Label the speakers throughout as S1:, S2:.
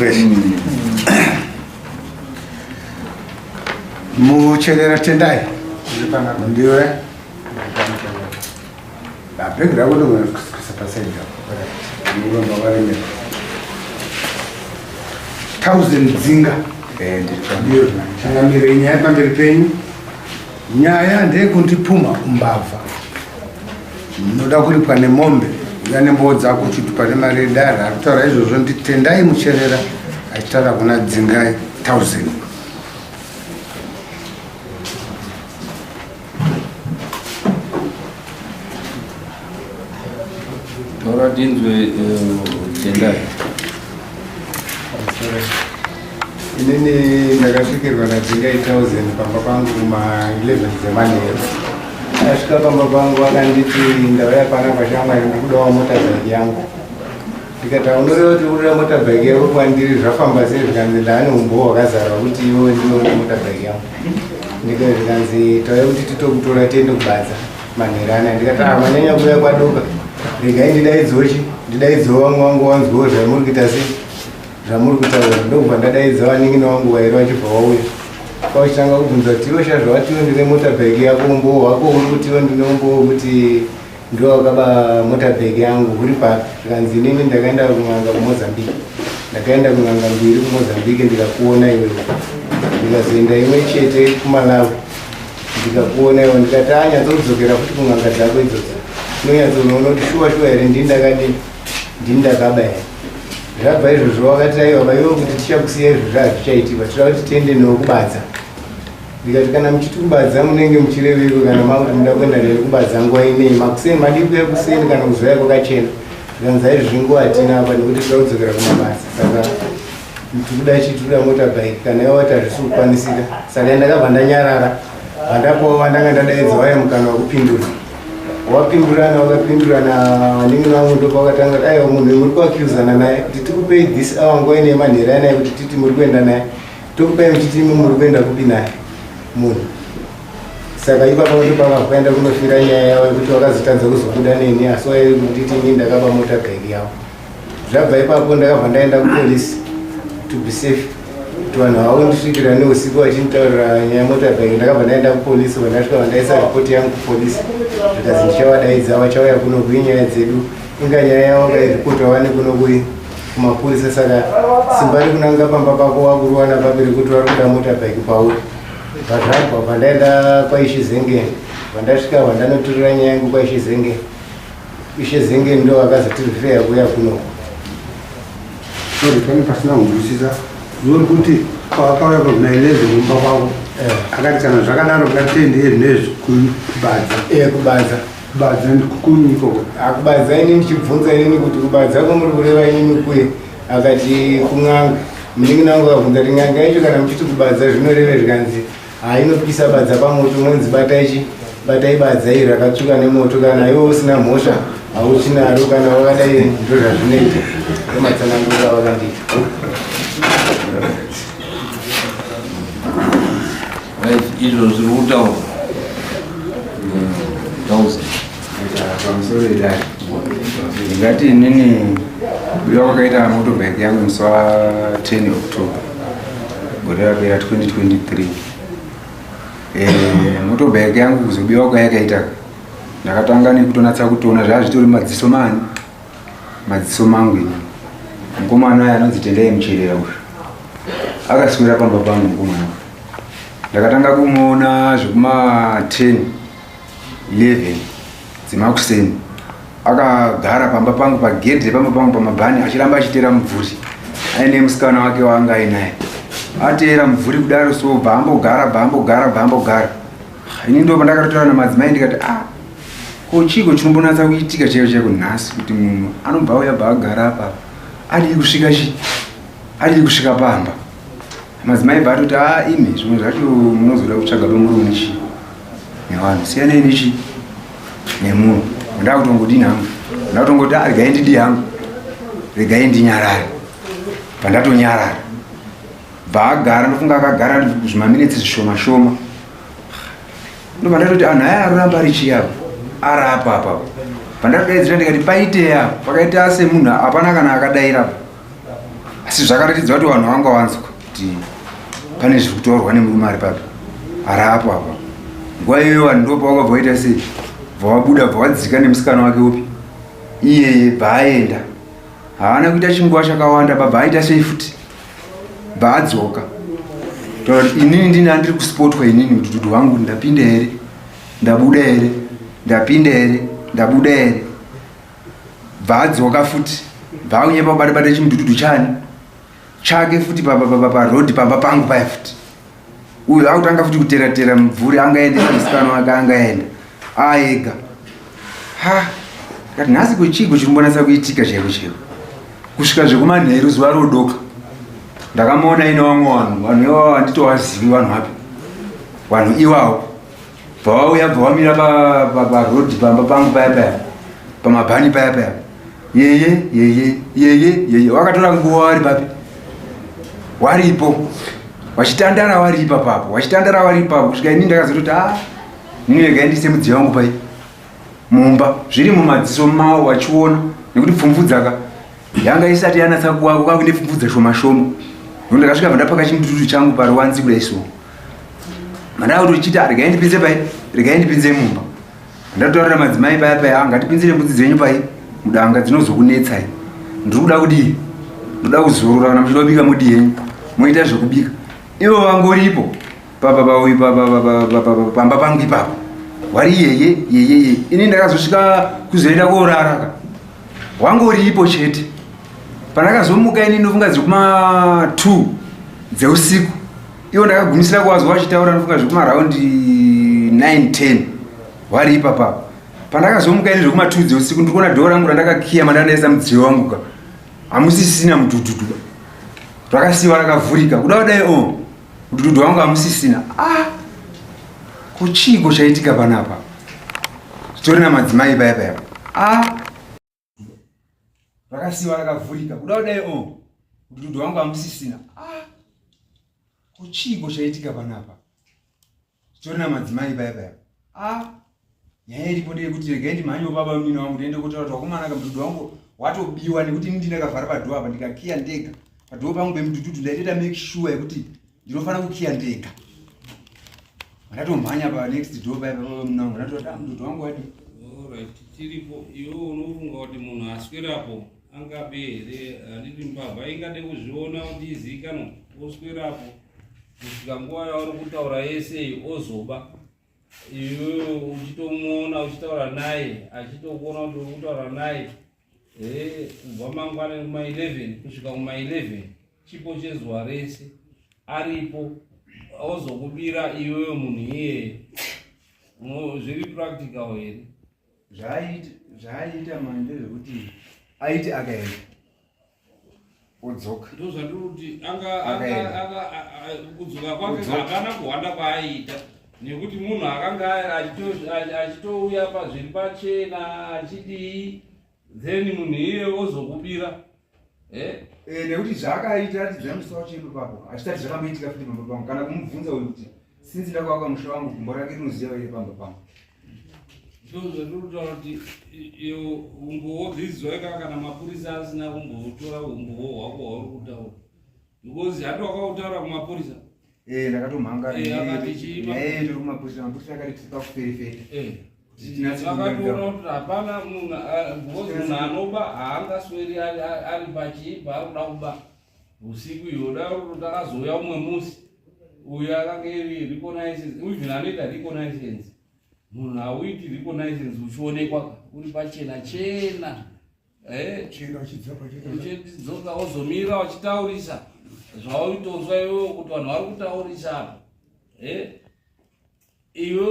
S1: Fresh. Mucherera Tendai. Ndiwe. Bhegi rako ndogona kuisa pasaidi apo. Ndikuramba waremera. Thousand Dzinga.
S2: Eh, ndiri pano.
S1: Ndiyo. Changamire nyaya pamberi penyu. Nyaya ndeyekundipumha umbavha. Ndinoda kuripwa nemombe. Uya nembowo dzako uchitupa nemari yedare. Ari kutaura izvozvo nditendai Mucherera achitaura kuna Dzingai Thousand.
S2: Taura tinzwe eh, Tendai.
S3: Inini ndakasvikirwa naDzingai Thousand pamba pangu kuma 11 dzemanheru. Asvika pamba pangu akanditi ndauya panapa shamwari ndikudawo motabike yangu. Ndikati unoreva kuti urira motabike yako kwandiri zvafamba sei zvikanzi ndaane umbowo hwakazara wekuti iwe ndiwe une motabike yangu. Ndikati zvikanzi tauya kuti titokutora tiende kubasa manheru anaya. Ndikati ah manyanya kuuya kwadoka regai ndidaidzewo chi ndidaidzewo vamwe vangu vanzwewo zvamuri kuita sei zvamuri kutaura ndokubva ndadaidza vanin'ina vangu vairi vachibva vauya kwauchitanga kubvunza kuti iwe sha zvawatiwe ndine motabike yako umbowo hwako uri kutiwe ndine umbowo wekuti ndiwe wakaba motabike yangu huri papi zvikanzi inini ndakaenda kun'anga kumozambique ndakaenda kun'anga mbiri kumozambique ndikakuona iwewe ndikazoenda imwe chete kumalawi ndikakuona iwe ndikati anyatsokudzokera futi kun'anga dzako idzodzo unonyatsonoona kuti shuwa shuwa here ndini ndakadini ndini ndakaba here Zvabva izvozvo wakati aiwa vaiwe kuti tichakusiya izvozvo hazvichaitikwa tinoda kuti tiende newe kubadza ndikati kana muchiti kubadza munenge muchireveiko kana makuti muda kuenda neni kubadza nguva inei makuseni madii kuya kuseni kana kuzouya kwakachena zvikanzi aizvozvi nguva hatina apa nekuti tinoda kudzokera kumabasa saka tikuda chii tikuda motorbike kana iwe wati hazvisi kukwanisika saka ndakabva ndanyarara vandapowa vandanga ndadaidza waye mukana wekupindura wapindurana wakapindurana vanenge vangu ndopavakatanga kuti aiwa munhu muri kuaccusana naye kuti tikupei this hour nguva ine manhero anaye kuti titi muri kuenda naye tokupai muchiti imi muri kuenda kupi naye munhu saka ipapo ndopavakaenda kunofira nyaya yavo yekuti vakazotadza kuzobuda neni asi waikunditi ini ndakaba mota bag yavo Zvabva ipapo ndakabva ndaenda kupolice to be safe kuti vanhu havakundisvikira neusiku vachinditaurira nyaya yemotorbike ndakabva ndaenda kupolice vandasvika vandaisa ripoti yangu kupolice zvikazi ndichavadaidza vachauya kuno kui nyaya dzedu inga nyaya yavo kairipotwa vane kuno kui kumapurisa saka simba rekunanga pamba pako wakuruwana papi rekuti vari kuda motorbike pauri pazvabva pandaenda kwaishe zengeni vandasvika vandanoturira nyaya yangu kwaishe zengeni Ishe Zenge ndo akazotirifeya kuya kuno.
S1: Sorry, pane pasina kunzwisisa. Zori kuti pawakauya kuna 11 mumba kwako.
S3: Eh.
S1: Akati kana zvakadaro ngatende zvinezvi kubadza.
S3: Eh, kubadza.
S1: Kubadza ndikukunyi ikoko.
S3: Akubadza ini ndichibvunza inini kuti kubadza kwamuri kureva inini kuye. Akati kun'anga. Munin'ina wangu akabvunza kuti n'anga yacho kana muchiti kubadza zvinoreve zvikanzi Haa inopisa badza pamoto monzi batai chi batai badza iri rakatsvuka nemoto kana iwe usina mhosva hauchinaro kana wakadai ndo zvazvinoita ndomatsanangurira vakandiita.
S2: Right, izvo zviri kutaurwa thousand
S4: pamusoro idai ndingati inini kubiwa kwakaita motorbike yangu musi wa 10 october gore rapera 2023 eh, motorbike yangu kuzobiwa kwayakaita ndakatanga nekutonatsa kutoona zvaa zvitori madziso mani madziso mangu ini mukomana aya anonzi tendai mucherera uyu akaswera pamba pangu mukomana ndakatanga kumuona zvekuma 10 11 dzemakuseni akagara pamba pangu pagedhi repamba pangu pamabhani achiramba achiteera mubvuri aine musikana wake waanga ainaye ateera mubvuri kudaro so bva ambogara bva ambogara bva ambogara ini ndo pandakatotaura namadzimai ndikati ah ko chiiko chinombonatsa kuitika chaiyo chaiko nhasi kuti munhu anobva auya bva agara apa adii kusvika chi adii kusvika pamba Madzimai bva atoti a ah, imi zvimwe zvacho munozoda kutsvaga pamurume nechi nevanhu siyanai nechi nemunhu ndakutongodini hangu ndakutongoti ah, regai ndidi hangu regai ndinyarare pandatonyarara bva agara ndofunga akagara zvimaminetsi zvishoma shoma ndobva ndatoti anhu aya aroramba ari chii apa arapa apa pandatodaidzira ndikati paitei apa pakaita semunhu hapana kana akadaira apa. Asi zvakaratidza kuti vanhu vanga vanzwa kuti pane zviri kutaurwa nemurume ari papi ari apo apa. Nguva iyoyo vanhu ndo pavakabva vaita sei, bva vabuda bva vadzika nemusikana wake upi iyeye bva aenda. Haana kuita chinguva chakawanda baba aita sei futi bva adzoka. Taura kuti inini ndini andiri kusipotwa inini mudhudhudhu wangu ndapinda here ndabuda here ndapinda here ndabuda here bva adzoka futi bva akunyepa kubata bata chimudhudhudhu chani chake futi paroad pamba pangu paya futi uyo akutanga futi kutera tera mubvuri angaendesa musikana wake angaenda aega ha kati nhasi kwechiiko chiri kumbonatsa kuitika chaiko chaiko kusvika zvekumanheru zuva rodoka ndakamuona ine vamwe vanhu vanhu ivavo handitovazivi vanhu vapi vanhu ivavo bva vauya bva vamira paroad pamba pangu paya paya pamabhani paya paya yeye yeye yeye yeye wakatora nguva wari papi waripo wachitandara wari ipapapo wachitandara wari ipapo kusvika ini ndakazototi a ah, nini regai ndiise mudziyo wangu pai mumba zviri mumadziso mawo wachiona nekuti pfumvudzaka yanga isati yanatsa kuwako kwakuine pfumvudza shoma shoma nokuti ndakasvika bva ndapaka chimututu changu paruwanzi kudai so mandava kuti uchiti ah, regai ndipinze pai regai ndipinze mumba ndatotaurira madzimai paya paya ah, ngatipinzire mbudzi dzenyu pai mudanga dzinozokunetsai ndiri kuda kudii ndoda kuzorora kana muchida kubika mudii henyu moita zvekubika ivo vangoripo pamba pangu ipapo wari yeye yeyeye ini ndakazosvika kuzoenda korara ka wangoripo chete pandakazomuka ini ndofunga dzekuma 2 dzeusiku ivo ndakagumisira kuwazwa vachitaura ndofunga zvekumaraundi 9 10 wari ipapa pandakazomuka ini zvekuma 2 dzeusiku ndiri kuona dhoo rangu randakakiya mandandaisa mudziyo wangu ka hamusisina mudhudhudhu rakasiwa rakavhurika kuda kudai o oh, mudhudhudhu wangu hamusisina ah ko chiiko chaitika panapa zvitori namadzimai paya paya ah rakasiwa rakavhurika kuda kudai o oh, mudhudhudhu wangu hamusisina ah ko chiiko chaitika panapa zvitori namadzimai paya paya ah nyaya iripo ndeyekuti regai ndimhanyewo baba munini wangu ndiende kotaura kuti wakomana ka mudhudhu wangu watobiwa nekuti ini ndinakavhara padhoo apa ndikakiya ndega padhoo pangu pemudhudhudhu ndaitoita make sure yekuti ndinofanira kukiya ndega ndatomhanya pa next door paya pababa munini wangu ndatoti ah mudhudhu wangu wadii
S2: Alright, tiripo iwe unofunga kuti munhu aswerapo angabe here handiti mbavha ingade kuzviona kuti izivikanwa oswerapo kusvika nguva yauri kutaura yese iyi ozoba iwe uchitomuona uchitaura naye achitokuona kuti uri kutaura naye eh, kubva mangwana kuma 11 kusvika kuma 11 chipo chezuva rese aripo ozokubira iwewe munhu iyeye zviri practical here
S4: zvaaita manje ndezvekuti aiti akaenda odzoka
S2: ndozvandiri kuti kudzoka kwake hapana kuhwanda kwaaiita nekuti munhu akanga achitouya pazviri pachena achidii then munhu iye ozokubira
S4: eh? Eh, nekuti zvaakaita ratidza musi wacho ipapo hazvisati zvakamboitika futi pamba pangu kana kumubvunza uyu kuti sinzi ndakavaka musha wangu gumbo rake rinoziva here pamba pangu
S2: ndozvandinotaura kuti umbowo dzidzwa ika kana mapurisa asina kumbotora umbowo hwako hwauri kutaura because hati wakautaura kumapurisa
S4: eh, ndakatomhanga eh, tori kumapurisa mapurisa akati tiri pakuferefeta
S2: eh. vakatoona kuti hapana munhu because munhu anoba haangasweri ari pachii paari kuda kuba usiku iyo da takazouya umwe musi uyo akanga iri reconnaissance even anoita reconnaissance munhu hauiti reconnaissance uchionekwa uri pachena chena eh, uchidzoka wozomira uchitaurisa zvauitonzwa iwewe kuti vanhu vari kutaurisa apa eh, iwe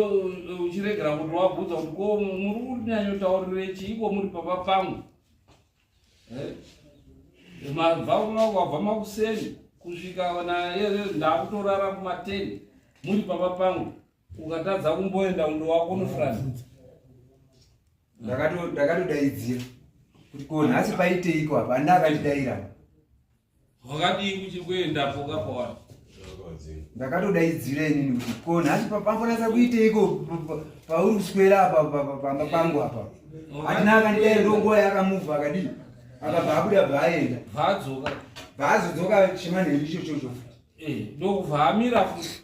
S2: uchiregera kuti wabvunza kuti ko muri kunyanyotaurire chiiko muri pamba pangu eh, mabva wabva makuseni kusvika ndakutorara kumateni muri pamba pangu ukatadza kumboenda undo wako unofurani
S4: ndakatodaidzira kuti ko nhasi paiteiko apa anda akatidaira
S2: wakadii kuchi kuendapo kapawa
S4: ndakatodaidzira inini kuti ko nhasi pambonatsa kuiteiko pauri kuswera apa pamba pangu apa hatina akandidaira ndonguva yakamuvha akadii Akabva abuda bva aenda.
S2: Bva adzoka.
S4: Bva azodzoka chimanheru ichochocho futi.
S2: Eh, ndokubva amira futi.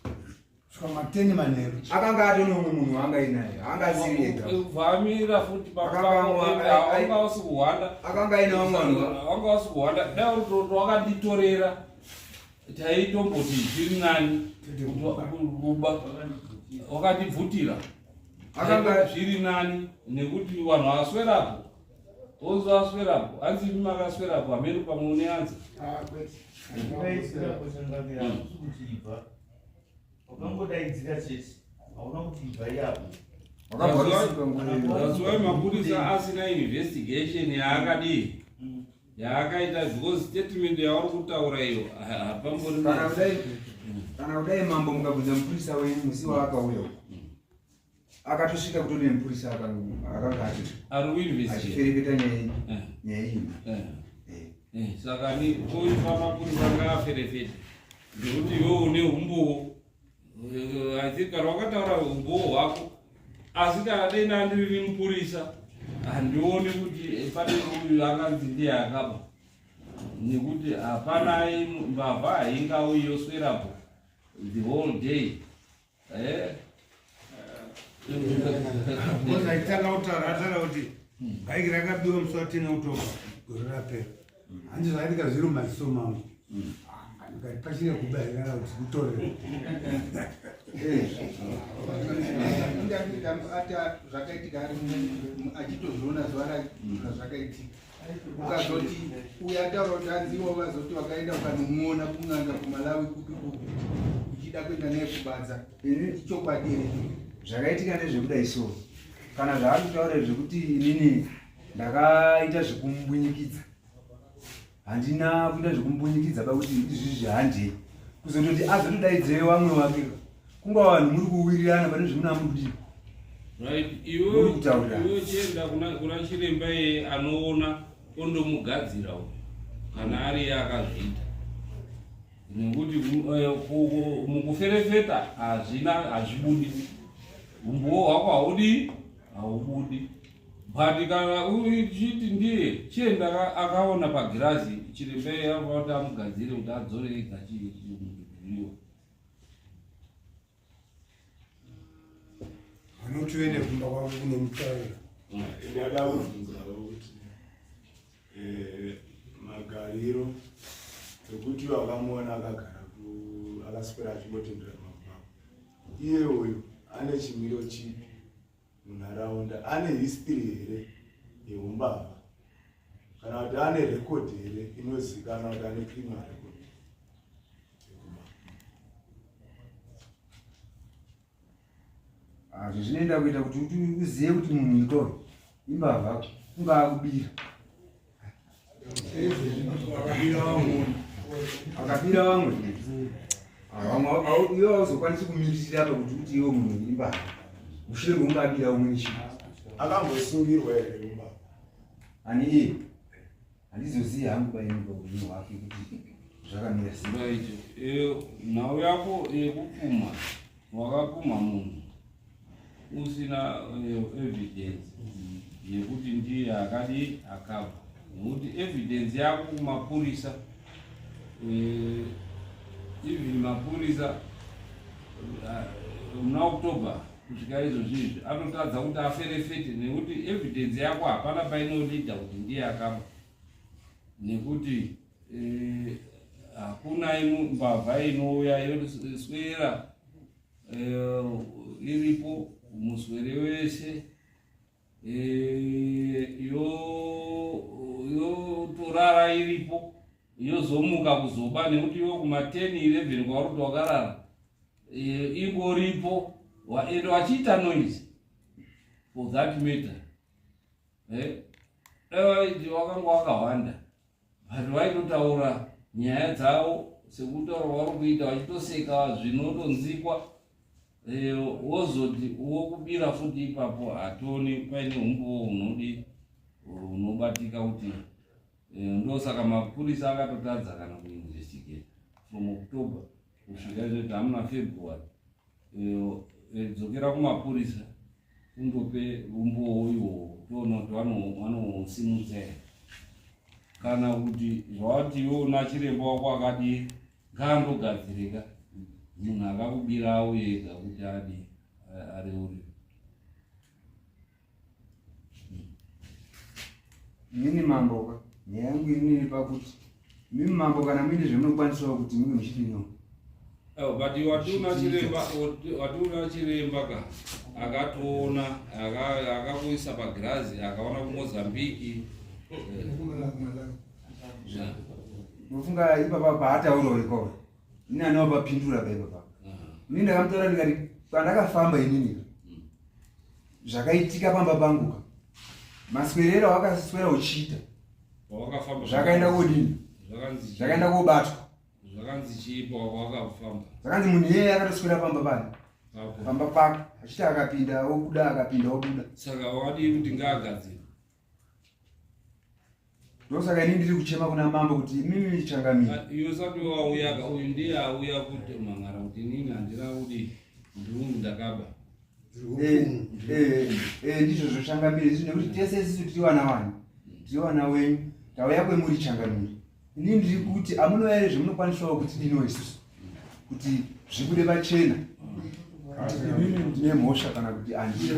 S1: Kusvika mateni manheru.
S4: Akanga atone umwe munhu waanga ainaye. Anga asiri ega.
S2: Kubva amira futi panga usi kuhwanda.
S4: Akanga aine vamwe vanhu.
S2: Wanga usi kuhwanda. Dai uri wakanditorera taitomboti zviri nani kuba. Wakandibvutira. Akanga zviri nani nekuti vanhu vaswerapo. Ozo aswerapo. Hanzi imi makaswerapo hameno pamwe une anza.
S3: Ah, kwete.
S5: Wakangodaidzira chete, hauna kuti ibva iyapo.
S2: That's why mapurisa asina investigation yaakadii yaakaita because statement yauri kutaura iyo hapambori.
S4: Kana kudai kana kudai mambo mukabvunza mupurisa wenyu musi waakauya uko akatosvika kutori nemupurisa akanga
S2: ari kuinvestigate
S4: achiferefeta nyaya nyaya iyi.
S2: Saka ni koipa mapurisa ngaaferefete nekuti iwe une umbowo. I think kana wakataura umbowo hwako, asi kana dei ndandiri mupurisa handioni kuti pane uyu akanzi ndiye akaba, nekuti hapana mbavha haingauyi yoswerapo the whole day.
S1: Because aitanga kutaura ataura kuti bhaiki rakabiwa musi wa 10 October gore rapera. Hanzi zvakaitika zviri mumaziso mangu. Ndikati pachine kuba here kana kuti kutorera.
S3: Ata zvakaitika ari achitozviona zuva razvakaitika. Ukazoti uyo ataura kuti hanzi iwo vazoti wakaenda ukanomuona kun'anga kuMalawi kupi kupi uchida kuenda naye kubadza, ichokwadi here?
S4: Zvakaitika ndezvekudai so, kana zvaari kutaura zvekuti inini ndakaita zvekumbunyikidza, handina kuita zvekumbunyikidza pakuti izvizvi handei kuzototi azotodaidzire vamwe vake, kungava vanhu muri kuwirirana pane zvimuna muri kudii.
S2: Right,
S4: Muri kutaurira.
S2: Iwe chienda kuna chiremba iye anoona ondomugadzira uyu kana ari iye akazviita, nekuti mukuferefeta hazvina hazvibudi, umbowo hwako haudi haubudi, but kana uchiti ndiye chienda akaona pagirazi chiremba iye anofanira kuti amugadzire kuti adzore ega chimudhuriwa.
S1: Vanoti uende kumba kwako kunomutaurira.
S6: Ndada kubvunzawo kuti magariro ekuti wakamuona akagara akaswera achingotendera mumba, iye uyu ane chimiro chipi munharaunda? Ane history here yeumbavha, kana kuti ane record here inozivikanwa kuti ane criminal record yekuba?
S4: Azvo zvinoenda kuita kuti uzive kuti munhu ikoyo imbavha, kungaa kubira, akabira vamwe. Vamwe iwe hauzokwanisi kumiririra apa kuti uti iwe munhu imbavha mushure mekunge abira umwe chi.
S6: Akambosungirwa here umbavha?
S4: Ani iye handizozivi hangu paini paupenyu hwake kuti zvakamira sei.
S2: Right. Nhau yako yekupumha, wakapumha munhu usina evidence yekuti ndiye akadi akabva, nekuti evidence yako kumapurisa, even mapurisa muna October kusvika izvozvi izvi anotadza kuti aferefete, nekuti evidence yako hapana painolidha kuti ndiye akaba, nekuti hakuna mbavha inouya yoswera iripo muswere wese yotorara iripo yozomuka kuzoba, nekuti iwe kuma 10 11 kwauri kuti wakarara ingoripo ende wachiita noise for that matter. Dai wakanga wakawanda but vaitotaura nyaya dzavo sekutaura kwauri kuita vachitoseka zvinotonzikwa, wozoti wokubira futi ipapo, hationi paine umbowo hunodi hunobatika kuti ndosaka mapurisa akatotadza kana kuinvestigate from October kusvika izvozvi hamuna February. Dzokera kumapurisa undope umbowo iwowo, toona kuti vanosimudza here. Kana kuti zvawati iwe una chiremba wako akadii, ngaandogadzirika munhu akakubira auye ega kuti adii areurire.
S4: Inini mambo ka nyaya yangu inini pakuti mimi mambo kana muine zvamunokwanisawo kuti munge muchidino.
S2: Oh, but wationa chiremba wationa chiremba ka akatoona akakuisa pagirazi akaona kuMozambique.
S4: Ndofunga ipapa paataurawo ikoko ini anovapindura pa ipapa. Ini ndakamutaura ndikati pandakafamba inini zvakaitika pamba pangu ka maswerero awakaswera uchiita zvakaenda kodini zvakaenda kobatwa
S2: zvakanzi chii pawakafamba
S4: zvakanzi munhu iyeye akatoswera pamba pani pamba pake achiti akapinda obuda akapinda obuda
S2: saka wakadii kuti ngaagadzire
S4: ndosaka ini ndiri kuchema kuna mambo kuti imimi changamire
S2: ah, iwe usati wauyaka uyu ndiye auya kuti mangara kuti inini handina kudi ndiri ndakaba
S4: eh, eh, eh, ndizvozvo changamire izvi nekuti tese isisu tiri vana wani tiri vana wenyu tauya kwemuri changamire ini ndiri kuti amunouya here zvemunokwanisawo kuti dino isusu kuti zvibude pachena kuti inini ndine mhosva kana kuti
S7: andina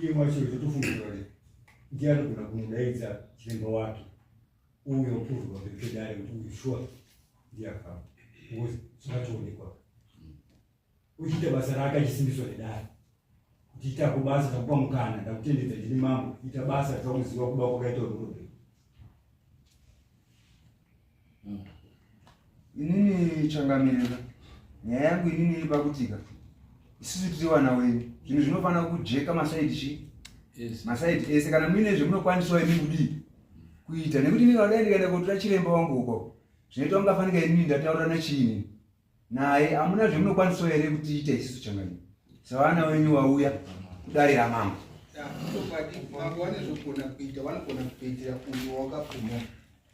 S7: iye wacho totofungira kuti ndiye anogona kumudaidza chiremba wake uyo purwa pamberi pedare kuti uyu shuwa ndiye akafamba because zvakatoonekwa uchiita basa rake achisimbiswa nedare kuti itako basa takupa mukana ndakutendedza ndini mambo ita basa takuziva kuba kwakaita ururobei.
S4: Inini changamirira nyaya yangu inini iri pakutika isusu tiri vana wenyu zvinhu zvinofanira kujeka masaidi chi masaidi ese kana muine zvemunokwanisawo imi kudii kuita nekuti inini vadai ndikaenda kotora chiremba wangu uko zvinoita ungafanika inini ndataura nachiini naye amuna zvemunokwanisawo here kutiita isusu changamire sevana wenyu wauya kudare ramambo.
S1: Chokwadi mambo vanezvogona kuita vanogona kutoitira uyo wakapumwa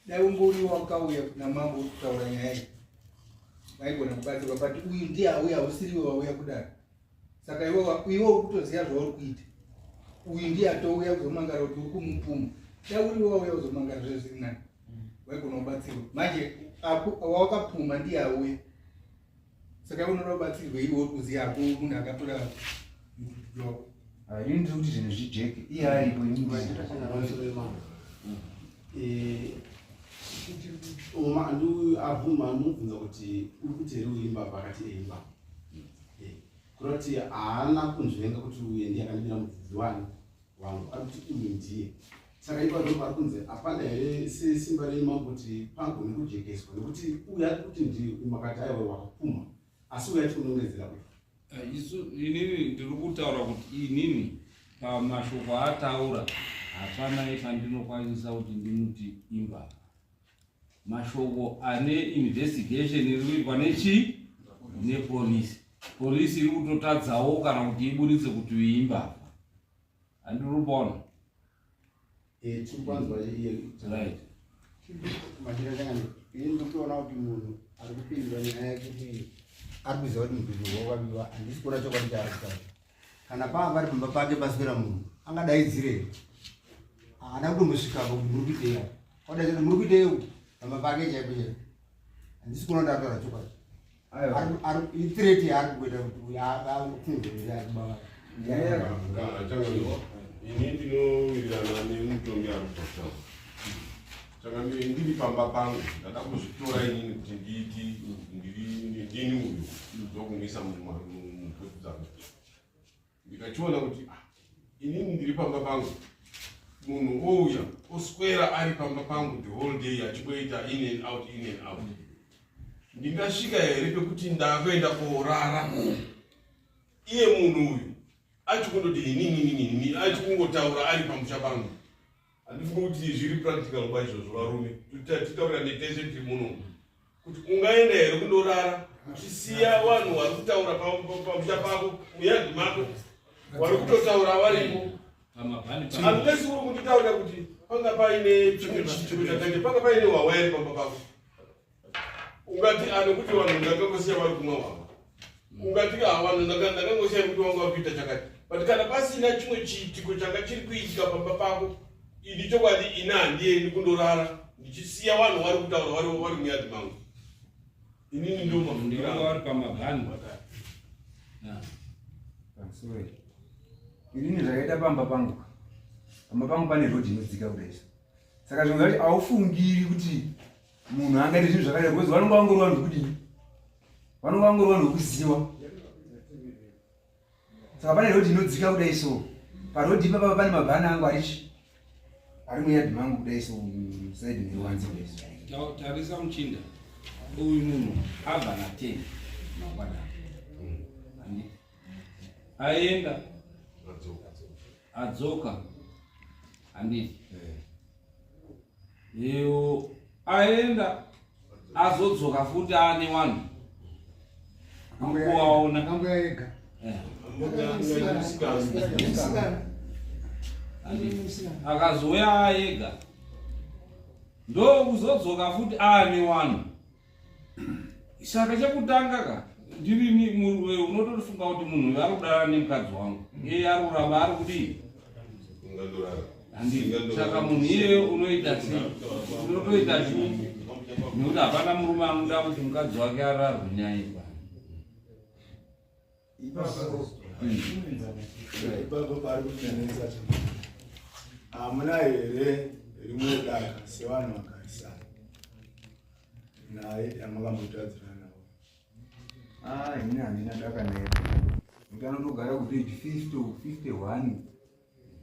S1: dai ungori wakauya kuna mambo uri kutaura nyaya iyi vaigona kubatsirwa but uyu ndiye auya usiriwe wauya kudare saka iwe iwe uri kutoziva zvauri kuita uyu ndiye atouya kuzomangara kuti uri kumupuma dai uriwe wauya kuzomangara zve zviri nani waigona kubatsirwa manje wawakapuma ndiye auya saka iwe unoda kubatsirwa iwe uri kuziva hako munhu akatora wako.
S4: Ah, ini ndiri kuti zvinhu zvijeke iye aripo ini
S8: abvuma anobvunza kuti uri kuti here uimba pakati eimba eh, kureva kuti haana kunzvenga kuti uye ndiye akandibira mudzidzi wani wangu ari kuti uyu ndiye saka ipa ndo pari kunzi hapana here sesimba remambo kuti pagone kujekeswa nekuti uyu ari kuti ndi makati aiwa wakapumha asi uyu achikunongedzera uyu.
S2: Eh, isu inini ndiri kutaura kuti inini pamashoko ataura hapana pandinokwanisa kuti ndimuti imbavha mashoko ane investigation iri kuitwa nechii nepolisi polisi iri kutotadzawo kana kuti iburitse kuti uyu imbavha handiri kupona.
S8: Eh, tiri kwanzwa iye.
S2: Right.
S3: Machira changani, ini ndikutoona kuti munhu ari kupindura nyaya yekuti ari kuziva kuti mudhudhu wakabiwa, handisi kuona chokwadi chaari kutaura. Kana pava pari pamba pake paswera munhu, angadaidzire. Haana kutombosvikapo kuti muri kuitei apa. Wadaidzira muri kuitei uku pamba pake chaipo chaipo. Handisi kuona kuti ari kutaura chokwadi. Ithreat yaari kuita kuti uyu afunge kuti ari kuba vanhu.
S9: Ini ndinowirirana nemutongi ari kutaura. Changamire, ndiri pamba pangu ndada kuzvitora inini kuti ndiiti ndiri ndini uyu ndokumisa mubhuku dzangu ndikachiona kuti ah, inini ndiri pamba pangu munhu ouya oswera ari pamba pangu the whole day achingoita in and out in and out ndingasvika here pekuti ndakuenda korara iye munhu uyu achikundoti inininini achikungotaura ari pamusha pangu Handifungi kuti zviri practical ba izvozvo varume. Titaurirane tese tiri muno. Kuti ungaenda here kundorara uchisiya vanhu vari kutaura pamusha pako muyadhi mako vari kutotaura varimo. Unless uri kunditaurira kuti panga paine chimwe chiitiko chakaita panga paine hwawa here pamba pako. Ungati anokuti vanhu ndakangosiya vari kumwa hwawa. Ungati ah, vanhu ndakangosiya kuti vanga vari kuita chakati. But kana pasina chimwe chiitiko changa chiri kuitika pamba pako, ini chokwadi ini handiendi kundorara. Ndichisiya vanhu vari kutaura vari vari muyadhi mangu. Inini ndo mafungiro
S2: angu. Vari pamabhani.
S4: Pamusoro. Inini zvakaita pamba pangu. Pamba pangu pane road inodzika kudai. Saka zvinhu zvacho haufungiri kuti munhu angaite zvinhu zvakadai because vanonga vangori vanhu vekudii? Vanonga vangori vanhu vekuziwa. Saka pane road inodzika kudai so. Paroad ipapa pane mabhana angu arichi ari muyadhi mangu kudai so side neruwanze kudai
S2: so. Tarisa muchinda uyu munhu abva na 10 mangwanani. Aenda adzoka handiti iyo aenda azodzoka futi ane wanhu kuwaona
S1: ambuya ega
S2: eh. akazouya aega ndokuzodzoka futi aane wanhu saka chekutanga ka ndirini unotofunga kuti munhu uyu ari kudara nemukadzi wangu iye ari kuramba ari kudii saka munhu iyeyo unoita sei unotoita chii nekuti hapana murume anoda kuti mukadzi wake ararwe naye
S6: Ipapo pari kunyanisa hamuna here rimwe daka sevanhu vagarisana naye yamakambotadzira nawo?
S4: Ah, ini handina daka naye. Nekuti anotogara kupage 50 51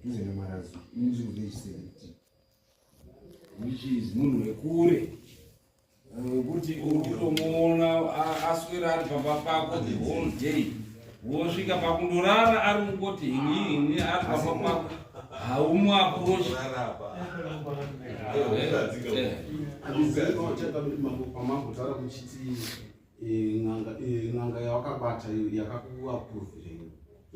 S4: dhuze nemarazo ini ndiri kupage 70
S2: which is munhu wekure wekuti uri kutomuona aswera ari pamba pako the whole day wosvika pakundorara ari kungoti hini hini ari pamba pako haumuaprochi
S8: pamambotaura kuchiti eh, n'anga eh, yawakabata yakakuapuruvhira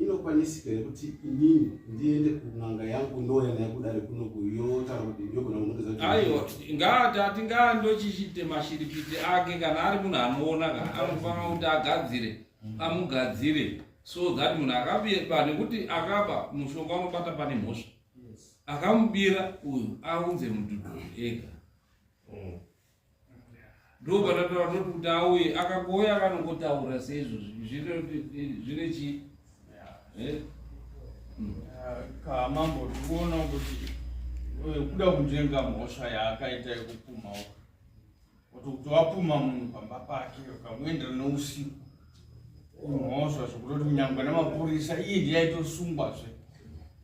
S8: iyo inokwanisika here kuti inini ndiende kun'anga yangu ndouya naye kudare kunoku yotaura kuti yogona kunongeza
S2: aiwa ngaati ati ngaandochichite mashiripiti ake kana ari munhu anoona ka anofanira kuti agadzire amugadzire so that munhu akabeba nekuti akaba mushonga unobata pane mhosva akamubira uyu aunze mudhudhu ega ndopatataura toti kuti auye akangouya akanongotaura seizvozvi zvine chii eh?
S5: hmm. Kamambo tikuona kuti eh, kuda kunzvenga mhosva yaakaita yekupumha uka kuti kuti wapumha munhu pamba pake ukamuendera neusiku imhosva zvekutoti kunyangwe nemapurisa iye ndiye aitosungwazve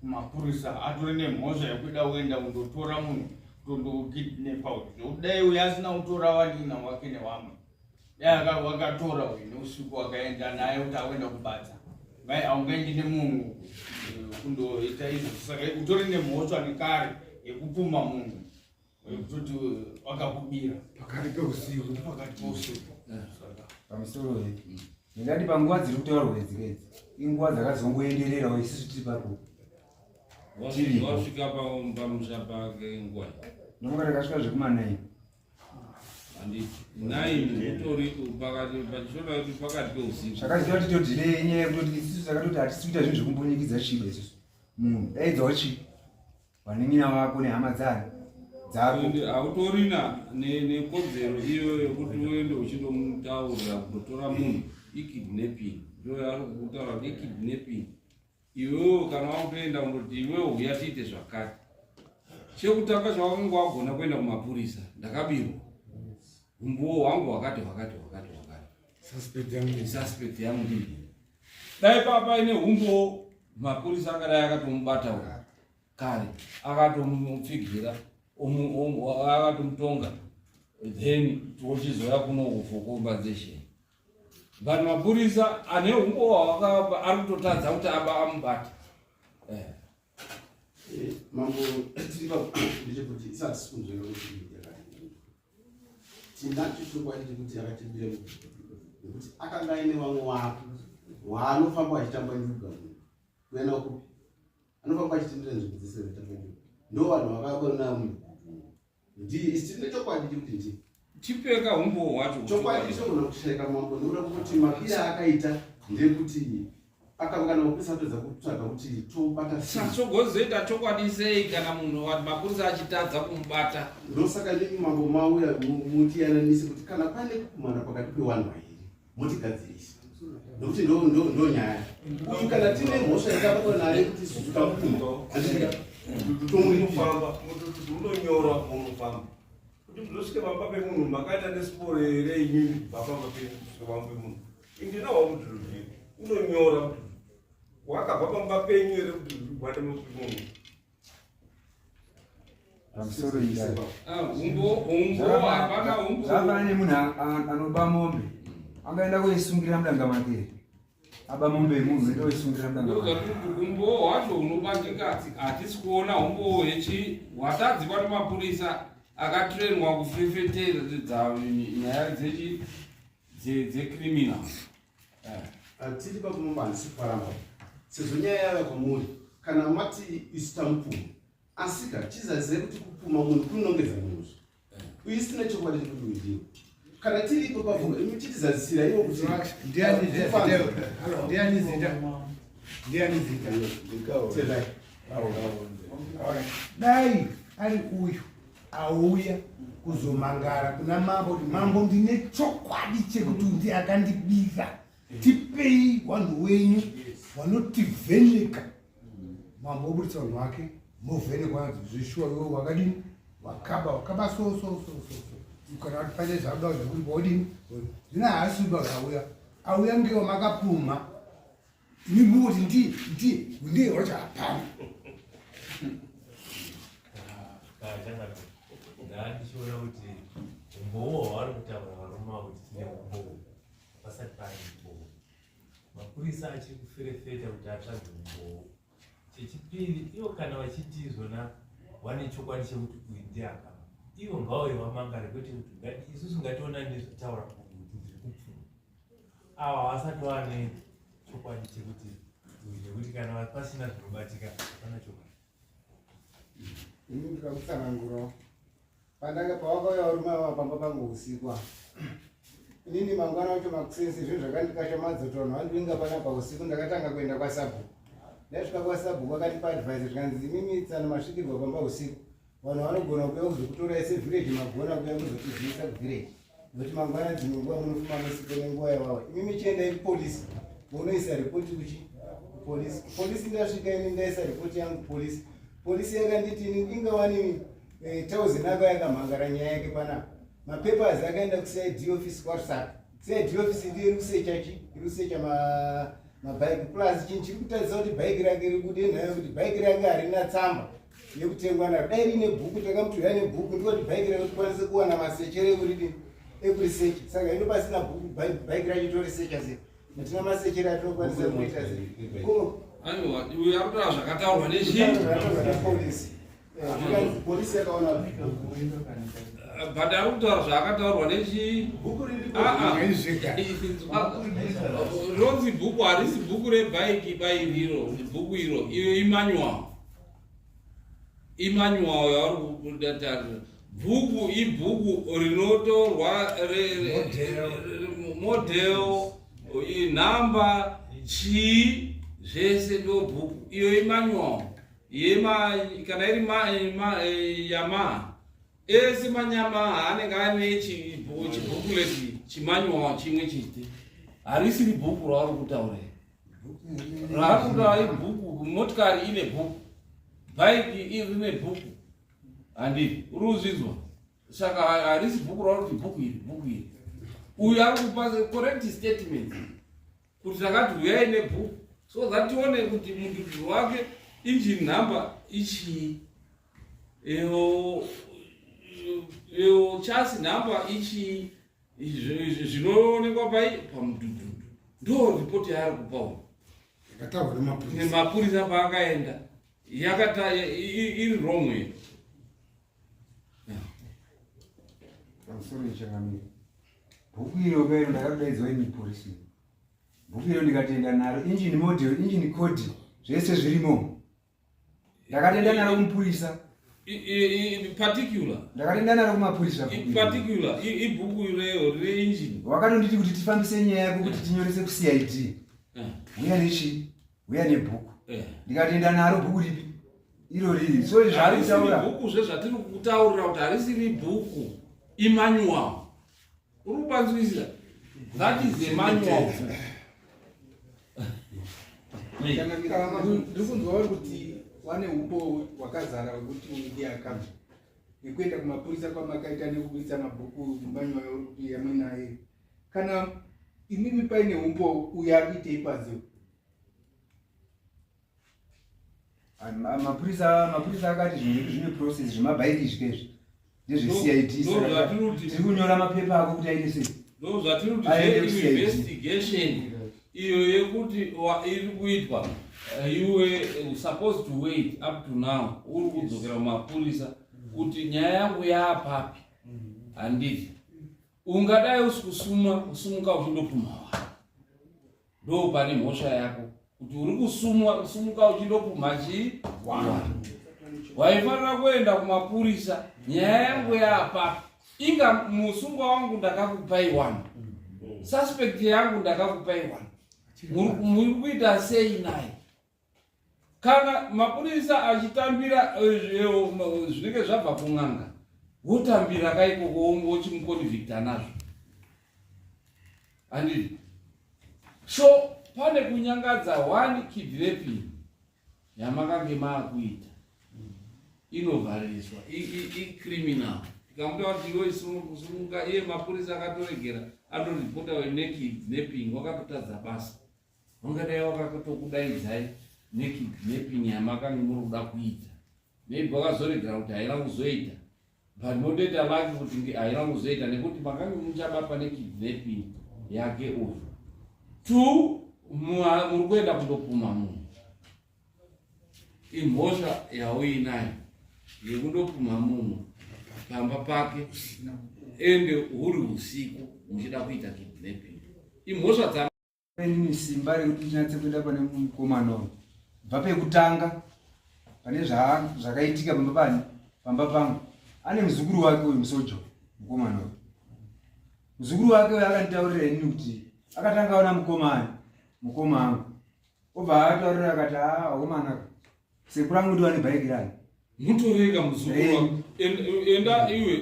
S5: kumapurisa atori nemhosva yekuda kuenda kundotora munhu kutondokidnepa uyu zvekuti dai uyu asina kutora vanina wake nevamwe dai wakatora uyu neusiku wakaenda naye kuti akuenda kubadza ngai aungaendi nemunhu eh, kundoita izvo saka utori nemhosva nekare yekupuma munhu wekutoti wakakubira
S1: pakati peusiku
S5: pakati peusiku
S4: pamusoro ndingati panguva dziri kutaurwa idzi idzi inguva dzakazongoendererawo isusu tiri papo
S2: wasvika pamusha pake nguva
S4: ndofunga takasvika zvekuma9
S2: handiti 9 utori pakati pachishona kuti pakati peusiku
S4: zvakaziva kuti todhilei inyaya yekutoti isusu takatoti hatisi kuita zvinhu zvekumbunyikidza chido isusu munhu daidzawo chii Vanin'ina vako nehama dzani
S2: dzako. Hautorina nekodzero iyoyo yekuti uende uchindomutaurira kutotora munhu ikidnapping ndiyo yaari kutaura kuti ikidnapping iwewe kana wakutoenda kundoti iwewe huya tiite zvakati chekutanga chawakanga wagona kuenda kumapurisa ndakabirwa umbuwo hwangu hwakati hwakati hwakati hwakati suspect yangu ndii dai papaine umbowo mapurisa akadai akatomubata uko kare akatomupfigira akatomutonga then tochizoya kuno for compensation but mapurisa ane umbowo hwakapa ari kutotadza kuti aba amubata
S8: eh. Eh, mambo tiri ndechekuti isati kunzvera kuti tinacho chokwadi chekuti akatibira nekuti akanga aine vamwe wake waanofamba achitamba njuga kuenda kupi anofamba achitendera nzvimbo dzese dzatamba njuga ndo vanhu vakabona ndiye isi tine chokwadi chekuti ndiye
S2: chipeka humbowo hwacho
S8: chokwadi chinogona kushaika mambo nekuda kwekuti mabira akaita ndekuti Akava kana mapurisa apedza kutsvaga kuti tobata sei.
S2: Chogozoita chokwadi sei kana munhu wati mapurisa achitadza kumubata?
S8: Ndosaka ndimi mambo mauya mutiyananise kuti kana pane kukumana pakati pevanhu vairi motigadzirisa nokuti ndo nyaya uyu kana tine mhosva yakabatwa naye kuti isusu tamupuma
S9: tomuifamba unonyora unofamba kuti muzosvike pamba pemunhu makaita nesiporo here imimi kubva pamba penyu kusvika pamba pemunhu indinawa mudhudhudhi unonyora mudhudhudhi wakabva pamba penyu here kuti ugwate munhu
S4: pamusoro idai
S2: ah,
S4: zvakafanana nemunhu anoba mombe angaenda koisungirira mudanga make here aba mombe yemunhu oenda koisungirira mudanga make
S2: umbowo hwacho hunobatika hatisi kuona umbowo hechi hwatadzikwa nemapurisa akatrenwa kufefeteredza nyaya dzechi dzecriminal
S8: eh. Tiri pakumomba handisi kuparamba sezvo nyaya yava kwamuri kana mati isu tamupuma asika chizazisai kuti kupuma munhu kunonongedza munhu eh. uyu sina chokwadi chekuti uyu ndiwe kana tiri ipo pavuka imi chitizazisira iwo kuti
S1: ndiani ndiani zita ndiani zita dai ari uyu auya kuzomangara kuna mambo kuti mambo ndine chokwadi chekuti ndiye akandibira tipei vanhu wenyu vanotivheneka mambo oburitsa vanhu vake movhenekwa zvishuwa iwe wakadini wakaba wakaba so so so so so kana kuti pane zvakuda zvekuti wodini zvino haasi uba auya auya ngewa makapumha imi muti ndi ndi ndiye wacho hapana
S10: ndandichiona kuti umbowo hwavari kutaura varume ava kuti tine umbowo pasati pane umbowo mapurisa achiri kuferefeta kuti atsvage umbowo chechipiri ivo kana vachiti izvona wane chokwadi chekuti uyu ndiye akaba ivo ngauye vamangare kwete kuti isusu ngationani nezvataura kuti ndiri kupfuma ava havasati vane chokwadi chekuti uyu nekuti kana pasina zvinobatika hapana chokwadi
S3: ini ndikakutsanangurawo pandanga pawakauya varume ava pamba pangu usiku apa inini mangwana wacho makuseni zvinhu zvakandikashamadza kuti vanhu vandivinga panapa usiku ndakatanga kuenda kwasabhuku ndasvika kwasabhuku akandipa advice zvikanzi imimi tsano masvikirwa pamba usiku vanhu vanogona kuuya kuzokutorai sevillage magona kuuya kuzotizivisa kuvillage nokuti mangwana dzimwe nguva munofuma musiko nenguva yawawa imimi chiendai kupolisi munoisa ripoti kuchi kupolisi kupolisi ndasvika ini ndaisa ripoti yangu kupolisi polisi yakanditi ini ingawani eh, tauzen aka yakamhangara nyaya yake panapa mapapers akaenda kucid office kwaRusaka cid office ndiyo iri kusecha chi iri kusecha mabhaiki plus chinhu chiri kutadzisa kuti bhaiki rake riri kude nhayo kuti bhaiki rake harina tsamba yekutengwa naro dai riine bhuku takamuti uyai nebhuku ndiko kuti bhaiki rake tikwanise kuwana masechere ekuridini ekurisecha saka ino pasina bhuku bhaiki racho torisecha sei hatina masechere atinokwanisa kuita sei
S2: aiwa uyo akutora zvakataurwa
S3: nechipolisi polisi yakaona
S2: but ari kutaura zvaakataurwa nechi ah, ah. ronzi bhuku harisi bhuku rebhaiki bairiro bhuku iro iyo imanual imanual yauri kudatarira bhuku ibhuku rinotorwa model nhamba chii zvese ndo bhuku iyo imanual yema kana iri eh, yamaha ese manyama anenge aine chibhukuleti chimanual chimwe chete harisiri bhuku rauri kutaura raari kutaura ibhuku motikari ine bhuku bhaiki iri bhuku handii uri kuzvinzwa saka harisi bhuku rauri kuti bhuku iri bhuku iri uyu ari kupa correct statement kuti takati huyai nebhuku so that tione kuti mudhudhudhu wake engine number ichii iyo chasi number ichii zvinoonekwa pai pamudhudhudhu ndo ripoti yaari kupa uyu
S1: yakataurwa nemapurisa
S2: nemapurisa paakaenda yakata iri wrong here
S4: pamusoro yechangamire bhuku iro kairo ndakadaidzwa ini polisi bhuku iro ndikatenda naro engine model engine code zvese zvirimo ndakatenda naro kumupurisa
S2: particular
S4: ndakatenda naro kumapurisa
S2: particular ibhuku reyo rine engine
S4: wakatonditi kuti tifambise nyaya yako kuti tinyorese kucid.
S7: Uya nechi uya nebhuku. Ndikati enda naro bhuku ripi iro riri. So zvaari kutaura
S2: bhuku zvezvatiri kutaurira kuti harisiri bhuku, imanual. Uri kupanzwisisa? That is a manual.
S3: Ndiri kunzwa vari kuti wane umbo hwakazara hwekuti uyu ndiye akabva nekuenda kumapurisa kwamakaita nekuburitsa mabhuku manual yauri kuti yamuinaye. Kana imimi paine umbo, uyu ari kuitei panze?
S7: Mapurisa akati zvinhu zvine process, zvemabhaiki izvi izvi ndezveCID. Tiri kunyora mapepa ako kuti aite sei.
S2: Ndo zvatiri kuti investigation iyo yekuti iri kuitwa, you were supposed to wait up to now. Uri kudzokera kumapurisa kuti nyaya yangu yaapapi? Handiti ungadai usi kusuma kusumuka uchindopumha vanhu, ndo pane mhosva yako kuti uri kusumwa kusumuka uchindopumha chii. Waifanira kuenda kumapurisa, nyaya yangu yaapapi? Inga musungwa wangu ndakakupai one, suspect yangu ndakakupai one, muri kuita sei naye? Kana mapurisa achitambira zvinenge zvabva kun'anga, wotambira kaikoko, wochimuconvicta nazvo, handiti? So pane kunyangadza one kidnapping yamakange maakuita inovhaririswa, icriminal. Tikamuta kuti iwe sumuka, iye mapurisa akatoregera andoripota nekidnapping, wakatotadza basa. Wangadai wakatokudaidzai nekidnapping yamakange muri kuda kuita, maybe wakazoregera kuti haina kuzoita, but motoita lucky kuti haina kuzoita nekuti makange muchabatwa nekidnapping yake uyu. Two, muri kuenda kundopuma munhu, imhosva yauinayo yekundopuma munhu pamba pake, ende huri usiku muchida kuita kidnapping, imhosva dza
S7: Inini simba rekuti ndinatse kuenda pane mukomana uyu bva pekutanga pane zvakaitika pamba pani pamba pangu. Ane muzukuru wake uyu musoja, mukomana uyu muzukuru wake uyu akanditaurira inini kuti akatanga aona mukomana, mukoma angu, obva ataurira akati, "A wakomana, sekuru angu ndiwane bhaiki rani."
S2: Mutorega muzukuru, enda iwe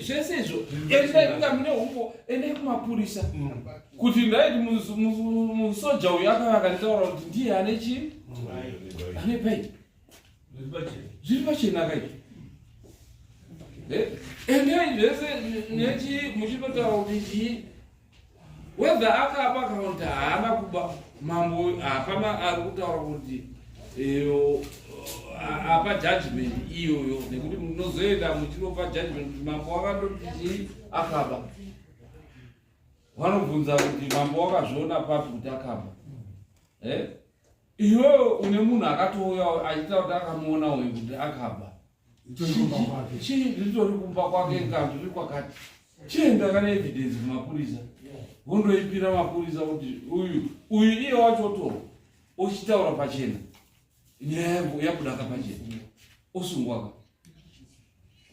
S2: zvese izvo, enda inga mune humbo, endai kumapurisa kuti ndaiti musoja uyu akauya akanditaura kuti ndiye ane chii, ane bhaiki. Zviri pachena kai. Endai zvese nechi muchinotaura kuti chii, whether akaba kana kuti haana kuba. Mambo hapana ari kutaura kuti apa judgment iyoyo, nekuti munozoenda muchinopa judgment kuti mambo wakandoti chii, akaba. Vanobvunza kuti mambo wakazviona papi kuti akaba? Eh? Iwewe une munhu akatouya achitaura kuti akamuona uyu kuti akaba, chii, nditori kumba kwake kana ndiri kwakati. Chienda kana evidence kumapurisa, wondoipira mapurisa kuti uyu uyu, iye wacho to uchitaura pachena, nyaya yabudaka pachena, osungwaka.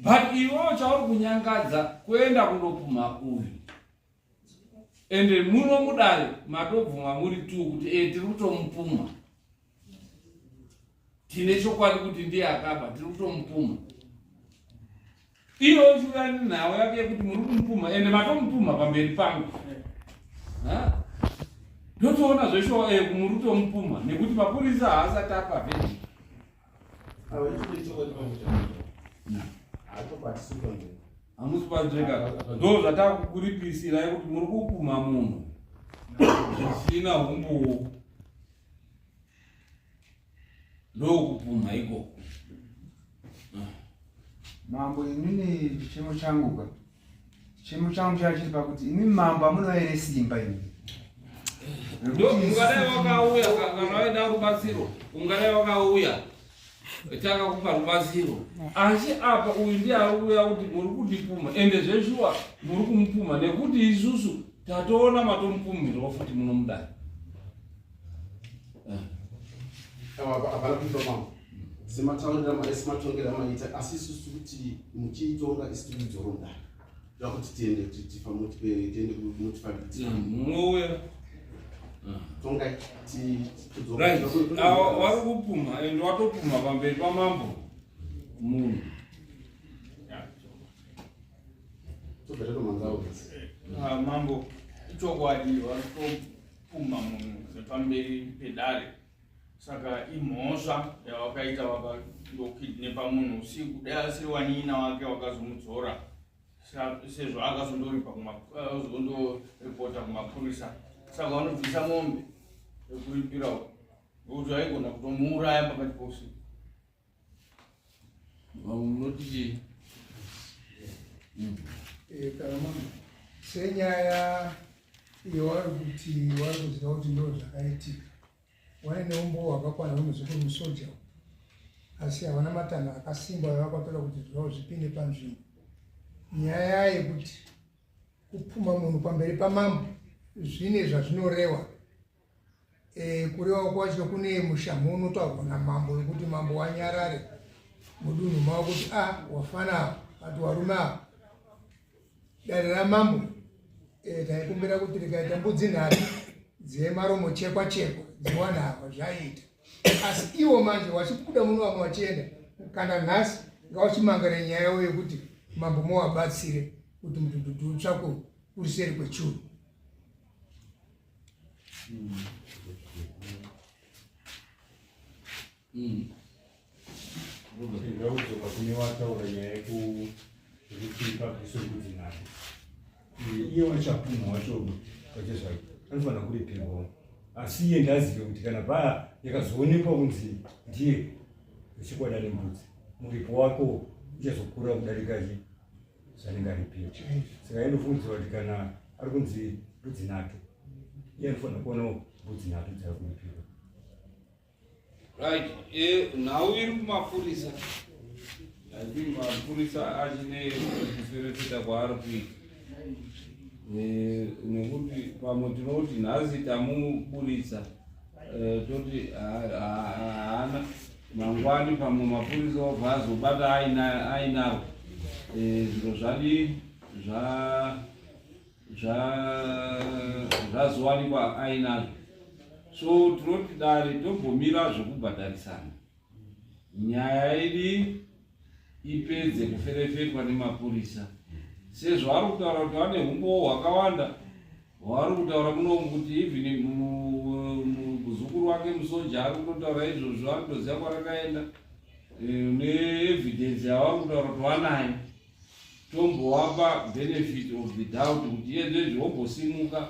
S2: But iwewo chauri kunyangadza kuenda kundopumha uyu, ende muno mudare matobvuma muri tu kuti e tiri kutomupumha, tine chokwadi kuti ndiye akaba, tiri kutomupumha. Iyo uchiuya nenhau yake yekuti muri kumupumha, ende matomupumha pamberi pangu, ndotoona zveshuwa e muri kutomupumha nekuti mapurisa haasati apa verdict. Hamusi panzveka, ndo zvatakukuripisira kuti muri kupumha munhu zvisina humbowo, ndokupumha ikoko.
S7: Mambo, inini chichemo changu ka, chichemo changu chaa chiri pakuti imi mambo hamunova here simba imi.
S2: Ungadai wakauya kana waida rubatsiro, ungadai wakauya takakupa rubatsiro. Asi apa uyu ndiye ari kuuya kuti muri kundipumha, ende zveshuwa muri kumupumha nekuti isusu tatoona matomupumhirwa futi muno mudai.
S8: Hapana kuipa mambo, sematauriro sematongero amaita, asi isusu kuti muchiitonga isi tiri kudzoro mudare toda kuti tiende tiende mutifambidzi.
S2: Munouya.
S8: Tongai
S2: Right. Vari kupumha and watopumha pamberi pamambo munhu.
S5: Ah, mambo ichokwadi vari kutopumha munhu nepamberi pedare saka imhosva yavakaita vakandokidnepa munhu usiku dai asiri waniina wake wakazomudzora sezvo akazondoripa akazondoripota kumapurisa saka vanobvisa mombe yekuripirawo nokuti aigona kutomuuraya pakati pousiku.
S2: Vamwe munoti chii?
S11: Eh, kana mambo senyaya iyo wari kuti wari kuziva kuti ndo zvakaitika wane neumbowo hwakakwana hwemuzukuru musoja asi havana matanho akasimba avakatora kuti zvavo zvipinde panzvimbo nyaya yekuti kupfuma munhu pamberi pamambo zvine zvazvinorewa e, kurewa kwacho kune mushamhu unotaurwa namambo wekuti mambo wanyarare mudunhu mavo kuti a ah, wafana ati warume ava dare ramambo e, taikumbira kuti rikaita mbudzi nhatu dzemaromo chekwa chekwa dziwana ava zvaiita asi iwo manje wachibuda muno vamwe vachienda kana nhasi ngawachimangara nyaya yavo yekuti mambo mowabatsire kuti mudhudhudhu utsvakwe uri seri kwechuru.
S7: Ndakudzoka kune wataura nyaya yekuti pabviswe mbudzi nhatu. Iye wachapumha wacho pachezvake anofanira kuripirwawo, asi iye ndazive kuti kana paa yakazoonekwa kunzi ndiye wechikwadi ane mbudzi, muripo wako uchazokura kudarika chi zvanenge aripira. Saka inofungidzirwa kuti kana ari kunzi mbudzi nhatu, iye anofanira kuonawo mbudzi nhatu dzaari kuripirwa.
S2: Right, eh, nhau iri kumapurisa. I think mapurisa achine kuferefeta kwaari kuita. Eh, nekuti pamwe tinoti nhasi tamuburitsa eh, toti haana mangwani pamwe mapurisa obva azobata ainaro eh, zviro zvadii zva zvazowanikwa ainazvo so tinoti dare tombomira zvekubhadharisana nyaya idi ipedze kuferefetwa nemapurisa sezvo ari kutaura kuti vane humbowo hwakawanda hwaari kutaura munomu kuti even muzukuru wake musoja ari kutotaura izvozvo anotoziva kwarakaenda eh, neevidence yavari kutaura kuti vanayo tombowapa benefit of the doubt kuti iye ndezvi wombosimuka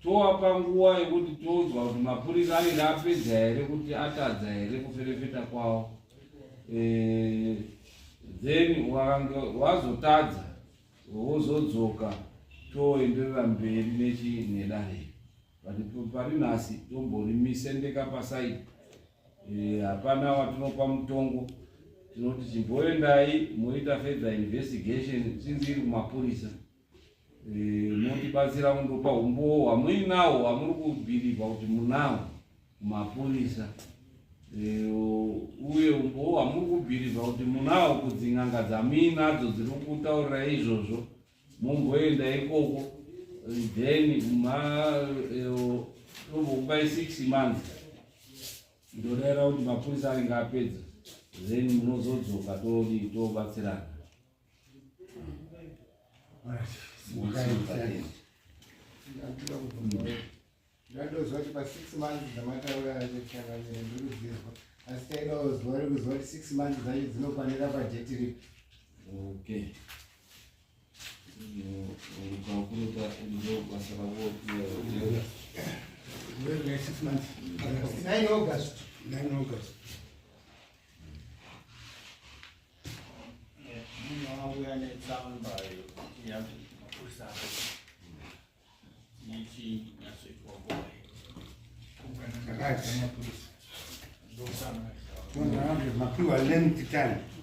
S2: towapa nguva yekuti tonzwa kuti mapurisa anenge apedza here kuti atadza here kuferefeta kwavo eh, then wakange wazotadza wozodzoka toenderera mberi nechi nedare but pari nhasi tomborimisendeka pasaidi Eh, hapana watinopa mutongo tinoti chimboendai moita further investigation since iri kumapurisa eh, motibatsira kundopa umbowo hwamuinawo hwamuri kubhilivha kuti munawo kumapurisa eh, uye umbowo hwamuri kubhilivha kuti munawo kudzin'anga dzamuinadzo dziri kutaurira izvozvo mumboenda ikoko then tombokupai 6 months ndodaira kuti mapurisa anenge apedza then munozodzoka todii tobatsirana.
S3: Ndandozwa kuti pa 6 months dzamataura changamire ndikudzizwa asi taidawo zuva rekuziva kuti 6 months dzacho dzinokwanira padheti ripi.
S2: Okay. Ukakuita ndo basa rako.
S1: 6 months.
S11: 9 August.
S1: 9 August.
S5: Munhu auya netsamba yekuti yabve kumapurisa
S1: Mapiwa length time.